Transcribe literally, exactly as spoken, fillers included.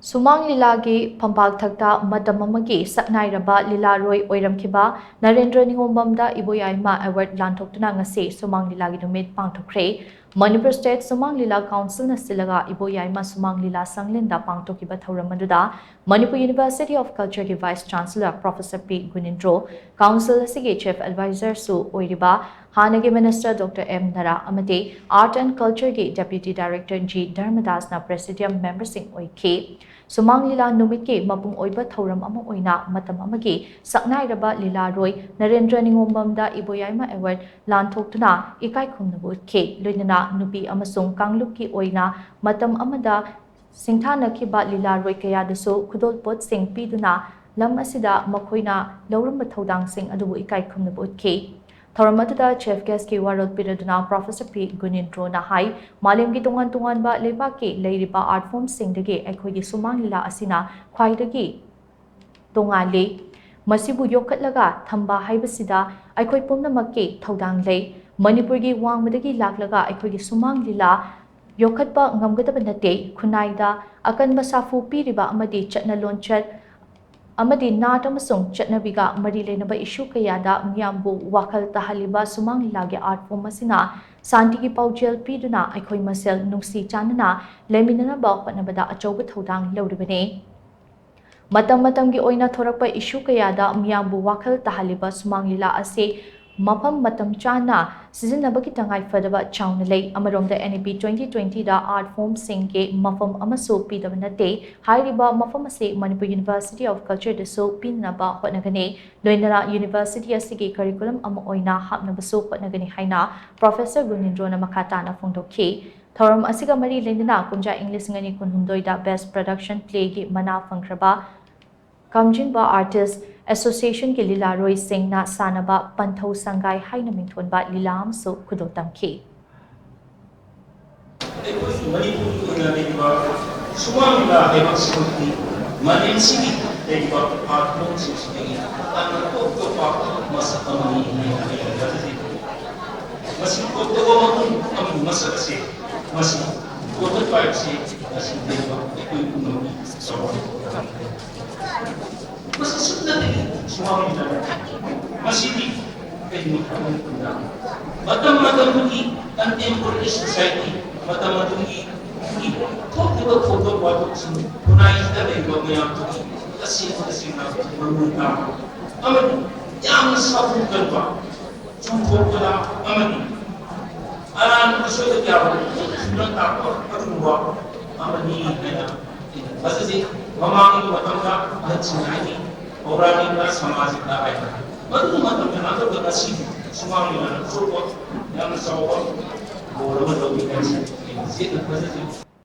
ꯁꯨꯃꯥꯡ ꯂꯤꯂꯥꯒꯤ ꯐꯝꯄꯥꯛ ꯊꯛꯇ ꯃꯇꯝ ꯑꯃꯒꯤ ꯁꯛꯅꯥꯏꯔꯕ ꯂꯤꯂꯥꯔꯣꯏ ꯑꯣꯏꯔꯝꯈꯤꯕ ꯅꯔꯦꯟꯗ꯭ꯔ ꯅꯤꯉꯣꯝꯕꯝꯗ ꯏꯕꯣꯌꯥꯏꯃ ꯑꯦꯋꯥꯔꯗ ꯂꯥꯟꯊꯣꯛꯇꯨꯅ ꯉꯁꯤ ꯁꯨꯃꯥꯡ ꯂꯤꯂꯥꯒꯤ ꯅꯨꯃꯤꯠ ꯄꯥꯡꯊꯣꯛꯈ꯭ꯔꯦ꯫ ꯃꯅꯤꯄꯨꯔ ꯁ꯭ꯇꯦꯠ ꯁꯨꯃꯥꯡ ꯂꯤꯂꯥ ꯀꯥꯎꯟꯁꯤꯜꯅ ꯁꯤꯜꯂꯒ ꯏꯕꯣꯌꯥꯏꯃ ꯁꯨꯃꯥꯡ ꯂꯤꯂꯥ ꯁꯪꯂꯦꯟꯗ ꯄꯥꯡꯊꯣꯛꯈꯤꯕ ꯊꯧꯔꯝ ꯑꯗꯨꯗ ꯃꯅꯤꯄꯨꯔ ꯌꯨꯅꯤꯚꯔꯁꯤꯇꯤ ꯑꯣꯐ ꯀꯜꯆꯔꯒꯤ ꯚꯥꯏꯁ ꯆꯥꯟꯁꯦꯂꯔ ꯄ꯭ꯔꯣꯐꯦꯁꯔ ꯄꯤ ꯒꯨꯅꯤꯟꯗ꯭ꯔꯣ, ꯀꯥꯎꯟꯁꯤꯜ ꯑꯁꯤꯒꯤ ꯆꯤꯐ ꯑꯦꯗꯚꯥꯏꯖꯔꯁꯨ ꯑꯣꯏꯔꯤꯕ ꯍꯥꯟꯅꯒꯤ ꯃꯤꯅꯤꯁꯇꯔ ꯗꯣꯛꯇꯔ ꯑꯦꯝ ꯅꯔꯥ ꯑꯃꯗꯤ ꯑꯥꯔꯠ ꯑꯦꯟ ꯀꯜꯆꯔꯒꯤ ꯗꯦꯄ꯭ꯌꯨꯇꯤ ꯗꯥꯏꯔꯦꯛꯇꯔ ꯖꯤ ꯙꯔꯃꯗꯥꯁꯅ ꯄ꯭ꯔꯦꯁꯤꯗꯤꯌꯝ ꯃꯦꯝꯕꯔꯁꯤꯡ ꯑꯣꯏꯈꯤ꯫ ꯁꯨꯃꯥꯡ ꯂꯤꯂꯥ ꯅꯨꯃꯤꯠꯀꯤ ꯃꯄꯨꯡ ꯑꯣꯏꯕ ꯊꯧꯔꯝ ꯑꯃ ꯑꯣꯏꯅ ꯃꯇꯝ ꯑꯃꯒꯤ ꯁꯛꯅꯥꯏꯔꯕ ꯂꯤꯂꯥꯔꯣꯏ ꯅꯔꯦꯟꯗ꯭ꯔ ꯅꯤꯉꯣꯝꯕꯝꯗ ꯏꯕꯣꯌꯥꯏꯃ ꯑꯦꯋꯥꯔꯗ ꯂꯥꯟꯊꯣꯛꯇꯨꯅ ꯏꯀꯥꯏ ꯈꯨꯝꯅꯕ ꯎꯠꯈꯤ꯫ ꯂꯣꯏꯅꯅ ꯅꯨꯄꯤ ꯑꯃꯁꯨꯡ ꯀꯥꯡꯂꯨꯞꯀꯤ ꯑꯣꯏꯅ ꯃꯇꯝ ꯑꯃꯗ ꯁꯤꯡꯊꯥꯅꯈꯤꯕ ꯂꯤꯂꯥꯔꯣꯏ ꯀꯌꯥꯗꯁꯨ ꯈꯨꯗꯣꯜꯄꯣꯠꯁꯤꯡ ꯄꯤꯗꯨꯅ ꯂꯝ ꯑꯁꯤꯗ ꯃꯈꯣꯏꯅ ꯂꯧꯔꯝꯕ ꯊꯧꯗꯥꯡꯁꯤꯡ ꯑꯗꯨꯕꯨ ꯏꯀꯥꯏ ꯈꯨꯝꯅꯕ ꯎꯠꯈꯤ꯫ ꯊꯧꯔꯝ ꯑꯗꯨꯗ ꯆꯤꯐ ꯒꯦꯁꯀꯤ ꯋꯥꯔꯣꯜ ꯄꯤꯔꯗꯨꯅ ꯄ꯭ꯔꯣꯐꯦꯁꯔ ꯄꯤ ꯒꯨꯅꯤꯟꯗ꯭ꯔꯣꯅ ꯍꯥꯏ, ꯃꯥꯂꯦꯝꯒꯤ ꯇꯣꯉꯥꯟ ꯇꯣꯉꯥꯟꯕ ꯂꯩꯕꯥꯛꯀꯤ ꯂꯩꯔꯤꯕ ꯑꯥꯔꯠ ꯐꯣꯝꯁꯤꯡꯗꯒꯤ ꯑꯩꯈꯣꯏꯒꯤ ꯁꯨꯃꯥꯡ ꯂꯤꯂꯥ ꯑꯁꯤꯅ ꯈ꯭ꯋꯥꯏꯗꯒꯤ ꯇꯣꯉꯥꯜꯂꯤ꯫ ꯃꯁꯤꯕꯨ ꯌꯣꯛꯈꯠꯂꯒ ꯊꯝꯕ ꯍꯥꯏꯕꯁꯤꯗ ꯑꯩꯈꯣꯏ ꯄꯨꯝꯅꯃꯛꯀꯤ ꯊꯧꯗꯥꯡ ꯂꯩ꯫ ꯃꯅꯤꯄꯨꯔꯒꯤ ꯋꯥꯡꯃꯗꯒꯤ ꯂꯥꯛꯂꯒ ꯑꯩꯈꯣꯏꯒꯤ ꯁꯨꯃꯥꯡ ꯂꯤꯂꯥ ꯌꯣꯛꯈꯠꯄ ꯉꯝꯒꯗꯕ ꯅꯠꯇꯦ꯫ ꯈꯨꯟꯅꯥꯏꯗ ꯑꯀꯟꯕ ꯁꯥꯐꯨ ꯄꯤꯔꯤꯕ ꯑꯃꯗꯤ ꯆꯠꯅ ꯂꯣꯟꯆꯠ ꯑꯃꯗꯤ ꯅꯥꯠ ꯑꯃꯁꯨꯡ ꯆꯠꯅꯕꯤꯒ ꯃꯔꯤ ꯂꯩꯅꯕ ꯏꯁꯨ ꯀꯌꯥꯗ ꯃꯤꯌꯥꯝꯕꯨ ꯋꯥꯈꯜ ꯇꯥꯍꯜꯂꯤꯕ ꯁꯨꯃꯥꯡ ꯂꯤꯂꯥꯒꯤ ꯑꯥꯔꯠ ꯐꯣꯝ ꯑꯁꯤꯅ ꯁꯥꯟꯇꯤꯒꯤ ꯄꯥꯎꯖꯦꯜ ꯄꯤꯗꯨꯅ ꯑꯩꯈꯣꯏ ꯃꯁꯦꯜ ꯅꯨꯡꯁꯤ ꯆꯥꯟꯅꯅ ꯂꯩꯃꯤꯟꯅꯅꯕ ꯍꯣꯠꯅꯕꯗ ꯑꯆꯧꯕ ꯊꯧꯗꯥꯡ ꯂꯧꯔꯤꯕꯅꯤ꯫ ꯃꯇꯝ ꯃꯇꯝꯒꯤ ꯑꯣꯏꯅ ꯊꯣꯔꯛꯄ ꯏꯁꯨ ꯀꯌꯥꯗ ꯃꯤꯌꯥꯝꯕꯨ ꯋꯥꯈꯜ ꯇꯥꯍꯜꯂꯤꯕ ꯁꯨꯃꯥꯡ ꯂꯤꯂꯥ ꯑꯁꯤ ꯃꯐꯝ ꯃꯇꯝ ꯆꯥꯅ ꯁꯤꯖꯤꯟꯅꯕꯒꯤ ꯇꯉꯥꯏ ꯐꯗꯕ ꯆꯥꯎꯅ ꯂꯩ꯫ ꯑꯃꯔꯣꯝꯗ, ꯑꯦꯟ ꯏ ꯄꯤ ꯇ꯭ꯋꯦꯟꯇꯤ ꯇ꯭ꯋꯦꯟꯇꯤꯗ ꯑꯥꯔꯠ ꯐꯣꯝꯁꯤꯡꯒꯤ ꯃꯐꯝ ꯑꯃꯁꯨ ꯄꯤꯗꯕ ꯅꯠꯇꯦ꯫ ꯍꯥꯏꯔꯤꯕ ꯃꯐꯝ ꯑꯁꯤ ꯃꯅꯤꯄꯨꯔ ꯌꯨꯅꯤꯚꯔꯁꯤꯇꯤ ꯑꯣꯐ ꯀꯜꯆꯔꯗꯁꯨ ꯄꯤꯅꯅꯕ ꯍꯣꯠꯅꯒꯅꯤ꯫ ꯂꯣꯏꯅꯅ ꯌꯨꯅꯤꯚꯔꯁꯤꯇꯤ ꯑꯁꯤꯒꯤ ꯀꯔꯤꯀꯨꯂꯝ ꯑꯃ ꯑꯣꯏꯅ ꯍꯥꯞꯅꯕꯁꯨ ꯍꯣꯠꯅꯒꯅꯤ ꯍꯥꯏꯅ ꯄ꯭ꯔꯣꯐꯦꯁꯔ ꯒꯨꯅꯤꯟꯗ꯭ꯔꯣꯅ ꯃꯈꯥ ꯇꯥꯅ ꯐꯣꯡꯗꯣꯛꯈꯤ꯫ ꯊꯧꯔꯝ ꯑꯁꯤꯒ ꯃꯔꯤ ꯂꯩꯅꯅ ꯀꯨꯝꯖꯥ ꯏꯪ ꯂꯤꯁꯤꯡ ꯑꯅꯤ ꯀꯨꯟꯍꯨꯝꯗꯣꯏꯗ ꯕꯦꯁ ꯄ꯭ꯔꯗꯛꯁꯟ ꯄ꯭ꯂꯦꯒꯤ ꯃꯅꯥ ꯐꯪꯈ꯭ꯔꯕ ꯀꯥꯝꯖꯤꯡꯕ ꯑꯥꯔꯇꯤꯁ ꯑꯦꯁꯣꯁꯤꯌꯦꯁꯟꯒꯤ ꯂꯤꯂꯥꯔꯣꯏꯁꯤꯡꯅ ꯁꯥꯟꯅꯕ ꯄꯟꯊꯧ ꯁꯪꯒꯥꯏ ꯍꯥꯏꯅ ꯃꯤꯡꯊꯣꯟꯕ ꯂꯤꯂꯥ ꯑꯃꯁꯨ ꯈꯨꯗꯣꯜ ꯇꯝꯈꯤ꯫ ꯑꯩꯈꯣꯏꯒꯤ ꯃꯅꯤꯄꯨꯔꯒꯤ ꯑꯣꯏꯅ ꯂꯩꯔꯤꯕ ꯁꯨꯃꯥꯡ ꯂꯤꯂꯥ ꯍꯥꯏꯕ ꯑꯁꯤꯃꯛꯇꯤ ꯃꯥꯂꯦꯝꯁꯤꯒꯤ ꯂꯩꯔꯤꯕ ꯑꯥꯔꯠ ꯐꯣꯝꯁꯤꯡꯁꯤꯗꯒꯤ ꯇꯣꯉꯥꯟꯅ ꯇꯣꯞ ꯇꯣꯞꯄ ꯃꯁꯛ ꯑꯃꯅꯤ ꯍꯥꯏꯅ ꯑꯩꯅ ꯊꯥꯖꯖꯩ꯫ ꯃꯁꯤ ꯇꯣꯞ ꯇꯣꯞꯄ ꯃꯒꯨꯟ ꯑꯃꯗꯤ ꯃꯁꯛ ꯑꯁꯤ ꯃꯁꯤ ꯌꯣꯛꯈꯠꯄ ꯍꯥꯏꯕꯁꯤ ꯑꯁꯤꯅꯦꯕ ꯑꯩꯈꯣꯏ ꯄꯨꯝꯅꯃꯛꯀꯤ ꯆꯥꯎꯔꯥꯛꯄ ꯃꯁꯤ ꯁꯨꯞꯅꯇꯒꯤ ꯁꯨꯃꯥꯡ ꯂꯤꯂꯥ ꯅꯠꯇꯦ꯫ ꯃꯁꯤꯗꯤ ꯀꯩꯅꯣ ꯍꯥꯏꯕ ꯃꯇꯝꯗ ꯃꯇꯝ ꯃꯇꯝꯗꯨꯒꯤ contemporary society, ꯃꯇꯝ ꯑꯗꯨꯒꯤ ꯊꯣꯛꯂꯤꯕ ꯊꯧꯗꯣꯛ ꯋꯥꯊꯣꯛꯁꯤꯡ, ꯈꯨꯟꯅꯥꯏꯁꯤꯗ ꯂꯩꯔꯤꯕ ꯃꯌꯥꯝꯗꯨꯒꯤ ꯇꯁꯦꯡ ꯇꯁꯦꯡꯅ ꯃꯃꯨ ꯇꯥꯕ ꯑꯃꯗꯤ ꯌꯥꯝꯅ ꯁꯥꯐꯨ ꯀꯟꯕ, ꯆꯨꯝꯊꯣꯛꯄꯗ ꯑꯃꯗꯤ ꯑꯔꯥꯟꯕ ꯁꯣꯏꯗ ꯌꯥꯕ ꯊꯨꯅ ꯇꯥꯛꯄ ꯑꯗꯨꯒꯨꯝꯕ ꯑꯃꯅꯤ ꯍꯥꯏꯅ ꯑꯩꯅ ꯊꯥꯖꯖꯩ꯫ ꯃꯃꯥꯡꯒꯤ ꯃꯇꯝꯗ ꯑꯍꯜꯁꯤꯡꯅ ꯍꯥꯏꯅꯩ, ꯄꯧꯔꯥꯅꯤꯛꯇ ꯁꯃꯥꯖꯤꯛꯇ ꯍꯥꯏꯅ꯫ ꯃꯗꯨꯒꯤ ꯃꯇꯝꯗ ꯅꯠꯇ꯭ꯔꯒ ꯉꯁꯤꯗꯤ ꯁꯨꯃꯥꯡ ꯂꯤꯂꯥꯅ ꯑꯆꯧꯕ, ꯌꯥꯝꯅ ꯆꯥꯎꯕ ꯔꯣꯜ ꯑꯃ ꯂꯧꯏ ꯍꯥꯏꯕꯁꯤ ꯑꯩꯅ ꯆꯦꯠꯅ ꯊꯥꯖꯖꯩ꯫